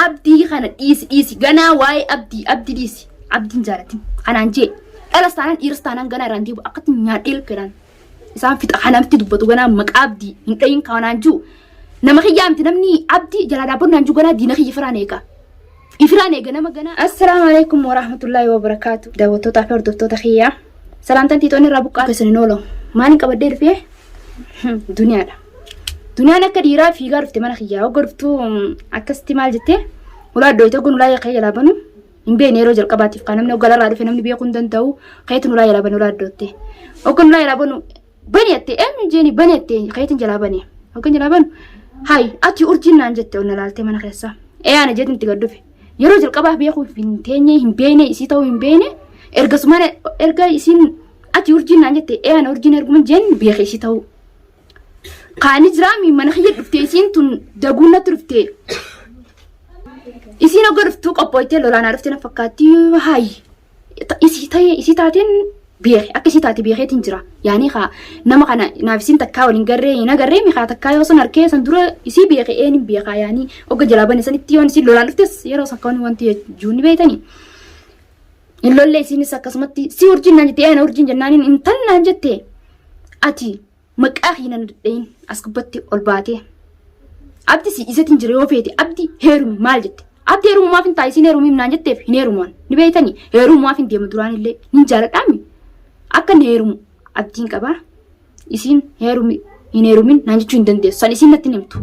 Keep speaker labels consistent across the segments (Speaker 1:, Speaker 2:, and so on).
Speaker 1: Abdii kana dhiisi dhiisi ganaa waa'ee abdii abdii dhiisi abdiin jaalatin kanaan jee dhalas taanaan dhiiras taanaan ganaa irraan deebi'u akkatti nyaadhee lukkeedhaan isaan fixa kanamtti dubbatu ganaa maqaa abdii hin dhayin kanaan jiru nama kiyyaa miti namni abdii jalaa dhaabbannaan jiru ganaa diina kiyya firaan eega. Ifiraan eega nama ganaa. Assalaamu alaikum warahmatullaahi wabarakaatu. Daawwattootaa fi hordoftoota kiyyaa. Salaamtaan tiitoonni irraa buqqaa keessan hin oolu. Maaliin qabadhee dhufee? Duniyaadha. Duniyaan akka dhiiraa fiigaa dhufte mana kiyyaa. Hogga dhuftuu akkasitti maal jettee? Ulaa iddoo itti ulaa kee jalaa banu hin beekne yeroo jalqabaatiif kan namni hogga larraa dhufe namni beekuu hin danda'u. Keetiin ulaa jalaa banu ulaa iddootti. Hogga ulaa jalaa banu bani jettee eenyu jeeni bani jettee keetiin jalaa bani. Hogga jalaa banu hayi ati urjiin naan jette onna laaltee mana keessa. Ee ana jeetiin itti gad dhufe. Yeroo jalqabaaf beekuu hin teenye hin beekne isii ta'uu hin beekne ergasuma erga isiin ati urjiin naan jette ee ana urjiin erguma jeen beeke isii ta'uu. Kaani jiraami mana kiyya dhufte isiin tun daguun natti dhufte. Isiin hogga dhuftuu qophooytee lolaanaa dhufte na fakkaatti hayi. Isii ta'ee isii taateen beeke akka isii taate beekeetiin jira. Yaani kaa nama kana naaf isiin takkaa waliin garree hin agarree mi kaa takkaa yoo san harkee san dura isii beeke een hin beekaa yaani hogga jalaa bane sanitti yoon isiin lolaan dhuftes yeroo sakkaawwan wanti jechuun ni beektanii. Hin lolle isiinis akkasumatti si urjiin naan jette ana urjiin jennaaniin intal naan jette ati maqaa kiyya nan dhadhayin as gubbatti ol baatee. Abdi si isatiin jira yoo feete abdi heerumi maal jette. Abdi heerumu maaf hin ta'a isiin heerumi naan jetteef hin heerumaan ni beektanii heerumu maaf hin deemu duraan illee nin jaaladhaami akka inni heerumu abdiin qabaa isiin heerumi hin heerumin naan jechuu hin dandeessu san isiin natti hin himtu.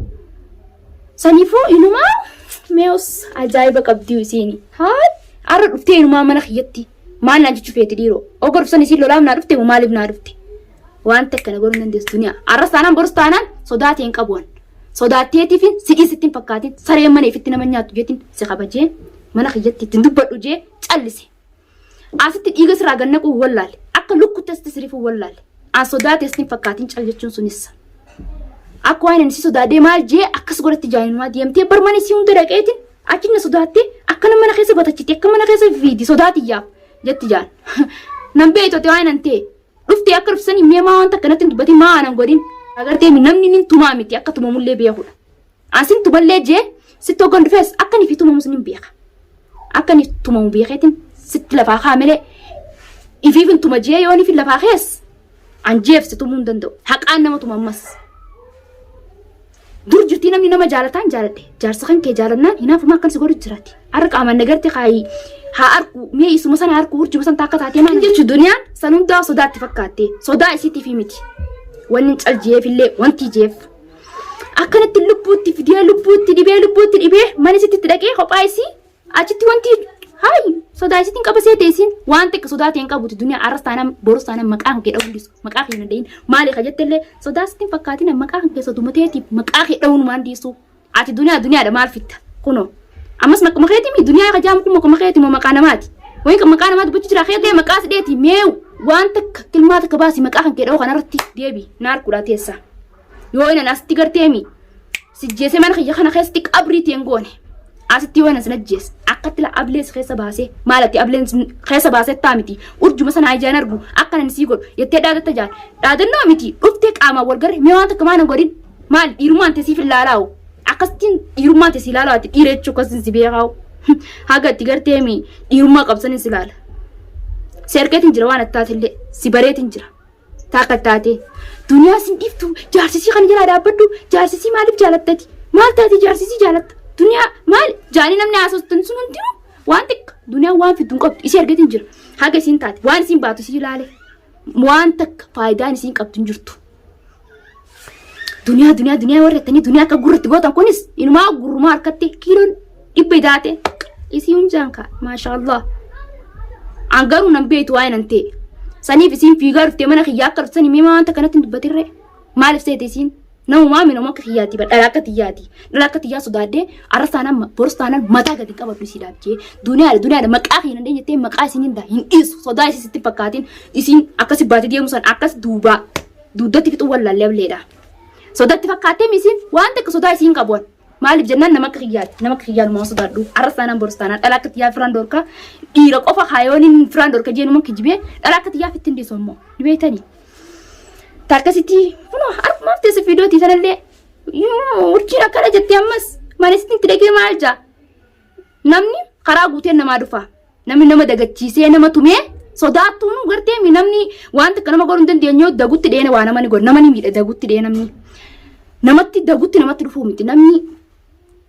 Speaker 1: Saniifuu inumaa mee'us ajaa'iba qabdii isiini. Haay arra dhuftee inumaa mana kiyyatti maal naan jechuu feeti dhiiroo. Ogor san isiin lolaaf naa dhufte moo maaliif naa dhufte? Waan takka na godhuu hin dandeessu duniyaa. Arras taanaan borus taanaan sodaatee hin qabu an. Sodaatteetiif sidhii sitti hin fakkaatin sareen mana ifitti nama nyaattu jeetiin si kabajee mana kiyyatti ittiin dubbadhu jee callise. Asitti dhiiga sirraa gad naquu wallaale. Akka lukkutti asitti sirifuu wallaale. An sodaate asitti hin fakkaatin cal jechuun sunis. Akka waan ani si sodaadee maal jee akkas godhatti jaayinumaa deemtee bar mana isii hunda dhaqeetiin achi na sodaattee akkana mana keessa batachite akka mana keessa fiidi sodaatiyyaaf jetti jaan. Nan beektote waan an ta'e. Dhuftee akka dhufsanii mee maa wanta akkanatti hin dubbatin maa anan godhin. Agartee namni nin tumaa miti akka tumamullee beekudha. Asin tumallee jee sitti hoggan dhufees akka ni fi tumamus nin beeka. Akka ni tumamu beekeetiin sitti lafaa kaa malee ifiif hin tuma jee yoo ni fi lafaa kees an jeef si tumuu hin danda'u. Haqaan nama tuma ammas. Dur jirtii namni nama jaalataan jaaladhe. Jaarsa kan kee jaalannaan hinaafuma akkan si godhu jiraati. Har'a qaamaan nagarte kaayi haa arku mee isuma sana arku urjuma san taakka taatee maal jechu duniyaan san hundaa sodaatti fakkaatte sodaa isiitiif miti. Wanni cal jeefillee wanti jeef. Akkanatti lubbuutti fidee lubbuutti dhibee lubbuutti dhibee mana isitti itti dhaqee kophaa isii achitti wanti hayi sodaa isitti hin qaba seete isiin waan xiqqa sodaa ta'e hin qabuti duniyaa arras taanaan borus taanaan maqaa kan kee dha'uu dhiisu maqaa kee hin danda'in maali ka jettellee sodaa sitti hin fakkaatin maqaa kan kee soduma teetiif maqaa kee dha'uun maan dhiisu ati duniyaa duniyaadha maal fitta kunoo ammas maquma keetimi duniyaa ka jaamu kun maquma keeti moo maqaa namaati wayi kan maqaa namaa dubbachuu jira keetee maqaa si dheeti meew waan takka tilmaa takka baasi maqaa kan kee dha'uu kanarratti deebi naar kudhaa teessa. Yoo inni asitti garteemi sijjeesee mana kiyya kana keessatti qabrii teen goone asitti yoo inni sin ajjeese akkatti la ablees keessa baasee maalatti ableen keessa baasee taa miti urjuma sana ijaan argu akka nan sii godhu jettee dhaadatta jaan dhaadannoo miti dhuftee qaamaan wal garre mee waan takka maan hin godhin maal dhiirummaan tee siif hin laalaa'u akkasittiin dhiirummaan tee si ilaalaa ati dhiira jechuu akkasiin si beekaa'u haga itti garteemi dhiirummaa qabsanin si laala si argeetiin jira waan attaatillee si bareetiin jira. Taakka taatee. Duniyaa sin dhiiftu jaarsisii kana jalaa dhaabbadhu jaarsisii maaliif jaalattati maal taate jaarsisii jaalatta duniyaa maal jaanii namni haasoftan sun hundinuu waan xiqqa duniyaan waan fiddu hin qabdu isii argatiin jira haga isiin taate waan isiin baatu isii ilaale waan takka faayidaan isiin qabdu hin jirtu. Duniyaa duniyaa duniyaa warri jettanii duniyaa akka gurratti gootan kunis inumaa gurrumaa harkatti kiiloon dhibba idaate isii hundaan kaa maashaallah. An garuu nan beektu waa'ee nan ta'e. Saniif isiin fiigaa dhuftee mana kiyyaa akka dhuftan himee waan takka natti hin dubbatirree. Maaliif seete isiin? Namumaa minuma akka kiyyaati ba dhala akka tiyyaati. Dhala akka tiyyaa sodaadhee arras taanaan borus taanaan mataa gadi qabadhu isiidhaaf jee. Duniyaadha duniyaadha maqaa kiyya nan jettee maqaa isiin hin hin dhiisu sodaa isii sitti fakkaatin isiin akkasi baatee deemu san akkas duubaa duudatti fixuu wallaallee ableedha. Sodatti fakkaattee misiin waan takka sodaa isiin qabuun. Maaliif jennaan nama akka kiyyaati. Nama akka kiyyaa numaa sodaadhu. Arras taanaan borus taanaan dhala akka tiyyaa firaan dorka. Dhiira qofa kaayooniin firaan dorka jeenuma kijibee dhala akka tiyyaa fitti hin dhiisu ammoo. Ni beektanii. Takkasitti kunoo harkumaaf teesse viidiyootii sanallee urjiin akkana jettee ammas mana isitti itti dhagee maal jaa. Namni karaa guuteen namaa dhufa. Namni nama dagachiisee nama tumee sodaattuun gartee mi namni waan takka nama godhuu hin dandeenye dagutti dheena waa nama ni godha. Nama ni miidha dagutti dhee namni. Namatti dagutti namatti dhufuu miti. Namni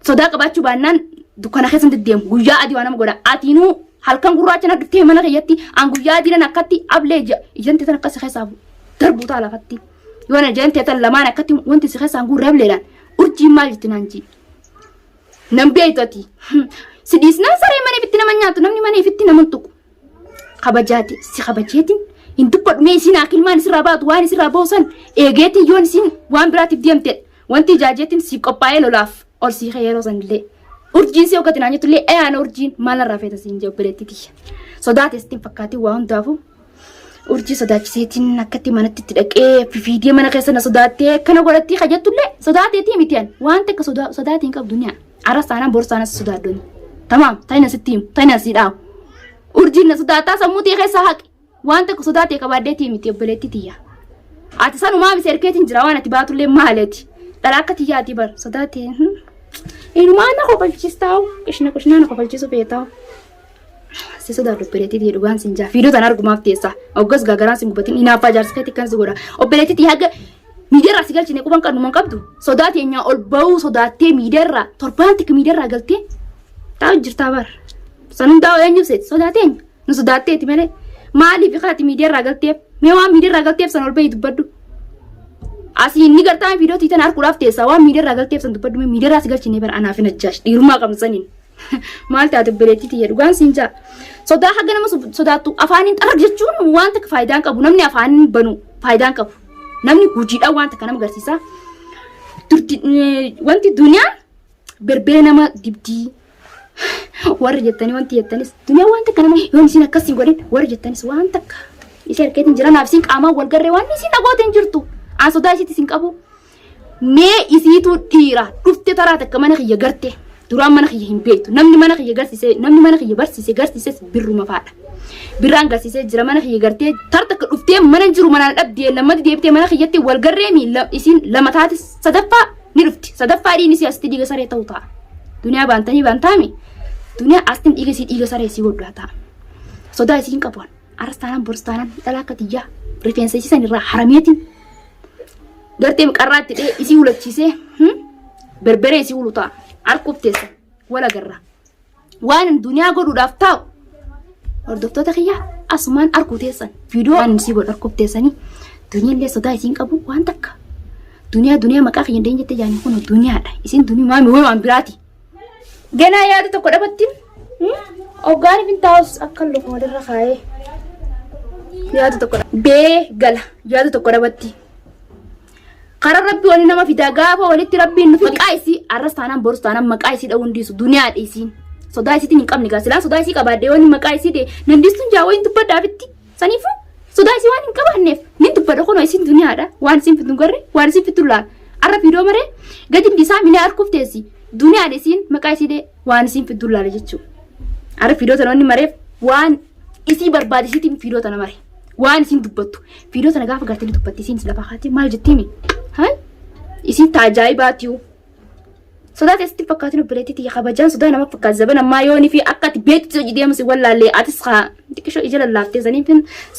Speaker 1: sodaa qabaachuu baannaan dukkana keessa hin deddeemu. Guyyaa adii waa nama godha. Atiinuu halkan gurraacha na dhuftee mana kiyyatti an guyyaa adii nan akkatti ablee ija ijaan teetan akkas keessaa darbuu ta'a lafatti. Yoo na ijaan teetan lamaan akkatti wanti si keessaan guurre ableedhaan urjiin maal jetti naan jii. Nan beektu ati. Si dhiisnaan saree mana ifitti nama nyaatu namni mana ifitti nama hin tuqu. Kabajaati si kabajeetiin hin dubbadhu mee isiin akilmaan isirraa baatu waan isirraa bahu san eegeetiin yoon isiin waan biraatiif deemte wanti ijaajeetiin siif qophaa'ee lolaaf ol sii ka'e yeroo san illee. Urjiin si hoggatin aanyatu illee ayaan urjiin maal irraa feeta siin jee obboleettii tiyya. Sodaate sitti hin fakkaatiin waa hundaafuu. Urjii sodaachiseetiin akkatti manatti itti dhaqee fifiidee mana keessa na sodaattee akkana godhattii kajattullee sodaateetii miti an waan takka sodaatii hin qabdu ni aras taanaan boru taanaan si sodaaddooni. Tamaam ta'ina sitti himu ta'ina si dhaabu. Urjiin na sodaataa sammuu tee keessaa haqi waan takka sodaatee qabaaddeetii miti obboleettii tiyya. Ati sanumaa miti erkeetiin jira waan ati baatullee maaleeti. Dhala akka tiyyaatii bar sodaatee. Inumaa na kofalchiistaa qishna qishnaa na kofalchiisu feetaa. Si sodaadhu obboleettii tiyya dhugaan sin jaa. Fiidoo tana argumaaf teessa. Hoggas gaagaraan sin gubatin hinaaffaa jaarsa keetti kan si godha. Obboleettii tiyya haga miidiyaarraa si galchine quban qabnu man qabdu. Sodaa teenyaa ol ba'uu sodaattee miidiyaarraa torbaan tikka miidiyaarraa galtee taa'u jirtaa bar. San hundaa'u eenyuuf seeti sodaa teenya. Nu sodaatteeti malee. Maaliif kaati miidiyaarraa galteef? Mee waan miidiyaarraa galteef san ol ba'ii dubbadhu. Asii inni gartaan viidiyoo tiitan arguudhaaf teessa waan miidiyaarraa galteef san dubbadhu mee miidiyaarraa si galchine bara anaaf hin ajjaash dhiirummaa qabnu saniin. Maal taate obboleettii tiyya dhugaan siin jaa. Sodaa haga nama sodaattu afaaniin xarag jechuun waan takka faayidaan qabu namni afaaniin banu faayidaan qabu. Namni hojiidhaan waan takka nama agarsiisa. Turti wanti duniyaan berbere nama dibdii warri jettanii wanti jettanis duniyaan waan takka nama yoon isin akkas hin godhin warri jettanis waan takka isii harkeetiin jira naaf isin qaamaan wal garree waan isin dhagoote hin jirtu. Aan sodaa isiitti isin qabu. Mee isiituu dhiira dhufte taraa takka mana kiyya garte duraan mana kiyya hin beektu namni mana kiyya garsiise namni mana kiyya barsiise garsiises birruma faadha. Birraan garsiisee jira mana kiyya gartee tar takka dhuftee mana jiru manaan dhabdee lammata deebitee mana kiyyatti wal garreemi isiin lama taate sadaffaa ni dhufti sadaffaa dhiigni isii asitti dhiiga saree ta'u ta'a. Duniyaa baantanii baantaami duniyaa asitti dhiiga isii dhiiga saree isii godhaa ta'a. Sodaa isiin qabu aras taanaan boris taanaan dhalaa akka tiyyaa rifeensa isii san irraa harameetiin Gartee qarraa itti dhee isii hulachiisee berberee isii hulu ta'a. Arkuuf teessa wal agarra. Waan duniyaa godhuudhaaf taa'u hordoftoota kiyyaa asumaan arkuu teessan. Viidiyoo waan isii godhu arkuuf teessanii duniyaallee sodaa isiin qabu waan takka. Duniyaa duniyaa maqaa kiyya hin jette jaanii kun duniyaadha. Isiin duniyaa maami wayi waan biraati. Ganaa yaada tokko dhabattiin hoggaan ifin taa'us akka luka walirra kaa'ee yaada tokko bee gala yaada tokko dhabatti. Karaa rabbi wali nama fidaa gaafa walitti rabbiin nu maqaa isii arras taanaan borus taanaan maqaa isii dha'uu hin dhiisu duniyaa dhiisiin. Sodaa isiitiin hin qabne gaa silaa sodaa isii qabaadhe yoo inni maqaa isii ta'e nan dhiistuun jaa wayiin dubbadhaafitti saniifuu sodaa isii waan hin qabaanneef nin dubbadha kunoo isiin duniyaadha waan isiin fiddu hin garre waan isiin fiddu laala. Arra fiidoo maree gadi dhiisaa minaa arguuf teessi duniyaadha isiin maqaa isii ta'e waan isiin fiddu laala jechuudha. Arra fiidoo tana wanni mareef waan isii barbaade isiitiin fiidoo tana mare. Waan isiin dubbattu. Viidiyoo tana gaafa gartee dubbatti isiin lafaa kaatee maal jettiimi? Haa? Isiin taajaa'ibaatiyu. Sodaa teessatti hin fakkaatin obboleettii tiyya kabajaan sodaa nama fakkaata zaban ammaa yoonii fi akka ati beektu hojii deemu si wallaallee atis haa xiqqishoo ija lallaaftee saniif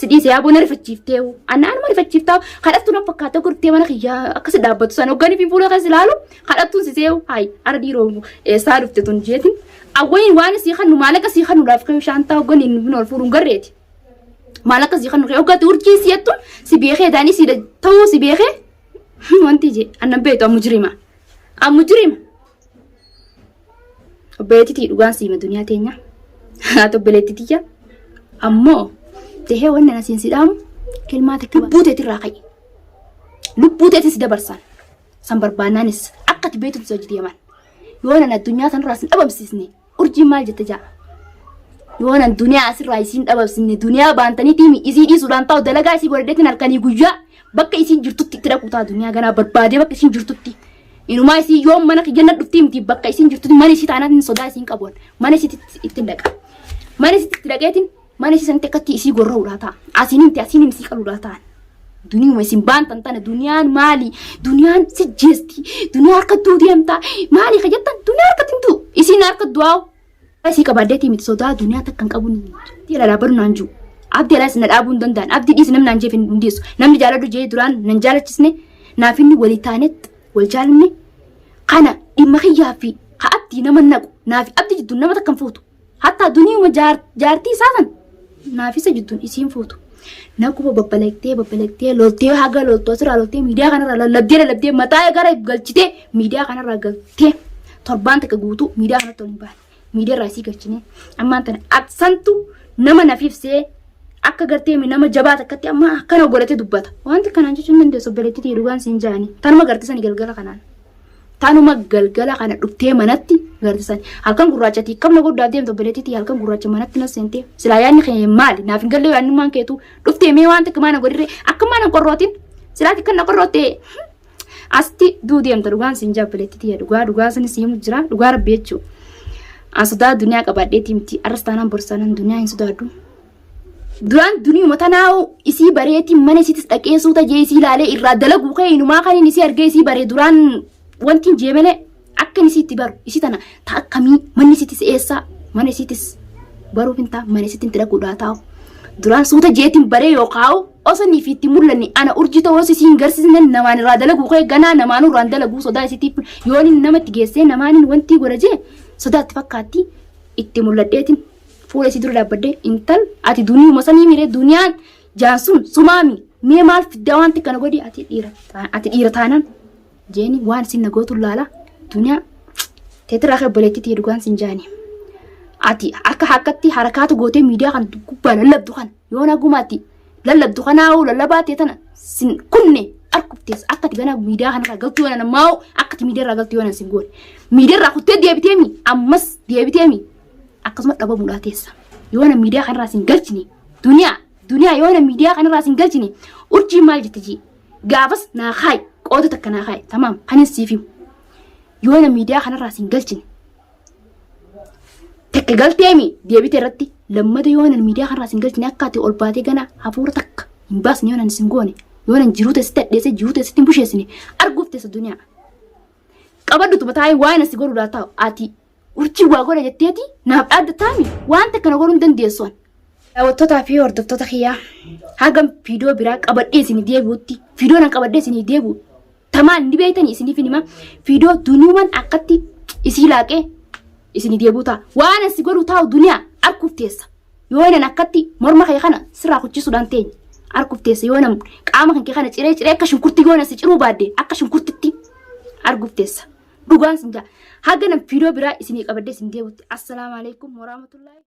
Speaker 1: si dhiise yaa boona rifachiiftee anna anuma rifachiiftaa kadhattuu na fakkaata gurtee mana kiyyaa akkasi dhaabbatu san hogganii fi fuula keessa ilaalu kadhattuun si seewu hayi ara dhiiroo eessaa dhufte tun jeetin awwayin waan sii kannu maalaqa sii kannuudhaaf kee shaantaa hogganii hin ol fuudhuun garreeti. Maal akka sii kannu kee hoggaatti urjii si jettuun si beekee taanii si ta'uu si beekee wanti jee annan beektu ammu jirima ammu jirima. Obboleettitii dhugaan siima duniyaa teenya haati obboleettii tiyya ammoo tahee wanni ana siin si dhaamu kilmaa takka lubbuu teetirraa ka'i lubbuu teetiin si dabarsan san barbaannaanis akka ati beektutti si hojii deeman yoo nan addunyaa tanarraa sin dhabamsiisne Urjiin maal jette jaa? Yoonan duniyaa asirraa isiin dhabamsinne duniyaa baantanii tiimi isii dhiisuudhaan ta'u dalagaa isii godhadheetiin halkanii guyyaa bakka isiin jirtutti itti dhaqu ta'a duniyaa ganaa barbaadee bakka isiin jirtutti. Inumaa isii yoom mana kiyya na dhuftii miti bakka isiin jirtutti mana isii taanaan sodaa isiin qabuun mana isiitti ittiin dhaqa. Mana isiitti itti dhaqeetiin mana isii sanitti akkatti isii gorra'uudhaa ta'a. Asiin himte asiin himsi qaluudhaa ta'an. Duniyuma isin baantan tana duniyaan maali? Duniyaan si jeesti. Duniyaa harka du'u deemta. Maali ka jettan? Duniyaa harkatti hin du'u. Isin harka du'aa. Isii qabaaddeetii miti sodaa duniyaa takka hin qabu. Abdii alaa dhaabbadhu naan jiru. Abdii alaas na dhaabuu hin danda'an. Abdii dhiisi namni naan jeef hin hundeessu. Namni jaaladhu jee duraan nan jaalachisne naaf inni walii taanetti wal jaalanne kana dhimma kiyyaa fi ka abdii nama naqu naaf abdii jidduun nama takka hin fuutu. Hattaa duniyuma jaartii isaa san naaf isa jidduun isiin fuutu. Naquma babbalaqtee babbalaqtee loltee haga loltuu asirraa loltee miidiyaa kanarraa lallabdee lallabdee mataa gara galchitee miidiyaa kanarraa galtee torbaan takka guutuu miidiyaa kanatti ol hin baane. Miidiyaa irraa isii galchine ammaan tana aksantu nama nafiif see akka gartee nama jabaa takkatti amma akkana godhatee dubbata. Wanti kanaan jechuun dandeessu obboleettii dhugaan siin jaani. Tanuma gartisanii galgala kanaan. Tanuma galgala kana dhuftee manatti gartisan halkan gurraacha tiikamna guddaa deemtu obboleettii halkan gurraacha manatti na seentee silaa yaadni kee maali naaf hin galle yaadnummaan keetu dhuftee mee waan takka maana godhirree akka maana qorrootin silaa tikkan na qorroottee asti duu deemta dhugaan siin jaa obboleettii tiyya dhugaa dhugaa sanis himu jira dhugaa rabbi jechuu an sodaa duniyaa qabaadheetii miti arras taanaan borsaanaan duniyaa hin sodaadhu. Duraan duniyuma tanaa'u isii bareetiin mana isiitis dhaqee suuta jee isii ilaalee irraa dalaguu kee inumaa kan inni isii argee isii baree duraan wanti hin jee malee akka inni isii itti baru isii tana ta akkamii manni isiitis eessaa mana isiitis baruuf hin ta'a mana isiitti itti dhaquudhaa taa'u. Duraan suuta jeetiin baree yookaan osoo inni fi itti mul'anne ana urjii ta'uu osoo isii hin garsiisne namaan irraa dalaguu kee ganaa namaan irraan dalaguu sodaa isiitiif yoon inni namatti geessee namaan wanti godha jee sodaa itti fakkaatti itti mul'adheetiin fuula isii dura dhaabbadhee intal ati duniyuma sanii miree duniyaan jaan sun sumaami mee maal fiddaa wanti kana godhi ati dhiira ati dhiira taanaan jeeni waan isin na gootu laala duniyaa teetiraa kee obboleettii tiyya dhugaan sin jaani ati akka hakkatti harakaata gootee miidiyaa kan gubbaa lallabdu kana yoo naguma ati lallabdu kanaa'uu lallabaa tee tana sin kunne arkuftees akka ati ganaa miidiyaa kanarraa galtuu yoo nan maa'u akka ati miidiyaa irraa galtuu yoo nan sin goone miidiyaa irraa kuttee deebiteemi ammas deebiteemi akkasuma dhabamuudhaa teessa. Yoona miidiyaa kanarraa sin galchine duniyaa duniyaa yoona miidiyaa kanarraa sin galchine urjii maal jette jee gaafas naa kaayi qooda takka naa kaayi tamaam kanin siif himu yoona miidiyaa kanarraa sin galchine takka galteemi deebite irratti lammata yoona miidiyaa kanarraa sin galchine akka ati ol baatee gana hafuura takka hin baasne yoona sin goone yoona jiruu teessitti hadheessee jiruu teessitti hin busheessine arguuf teessa duniyaa qabadhu tuma taa'ee waan asi godhuudhaa taa'u ati Urjii waa godha jetteeti naaf dhaaddataami waan takka na godhuu hin dandeessu an. Daawwattootaa fi hordoftoota kiyyaa hagam viidiyoo biraa qabadhee isinii deebi'utti viidiyoo nan qabadhee isinii deebi'u tamaan ni beektanii isiniif hin hima viidiyoo duniyuman akkatti isii laaqee isinii deebi'u ta'a waan asi godhu taa'u duniyaa arguuf teessa yoo nan akkatti morma kee kana sirraa kuchisuudhaan teenya arguuf teessa yoo nan qaama kan kee kana ciree ciree akka shunkurtii yoo nan si ciruu baadde akka shunkurtitti arguuf teessa. Dhugaan sin jaa. Haga nan viidiyoo biraa isinii qabadhee isin deebi'utti. Assalaamu alaikum warahmatullahi.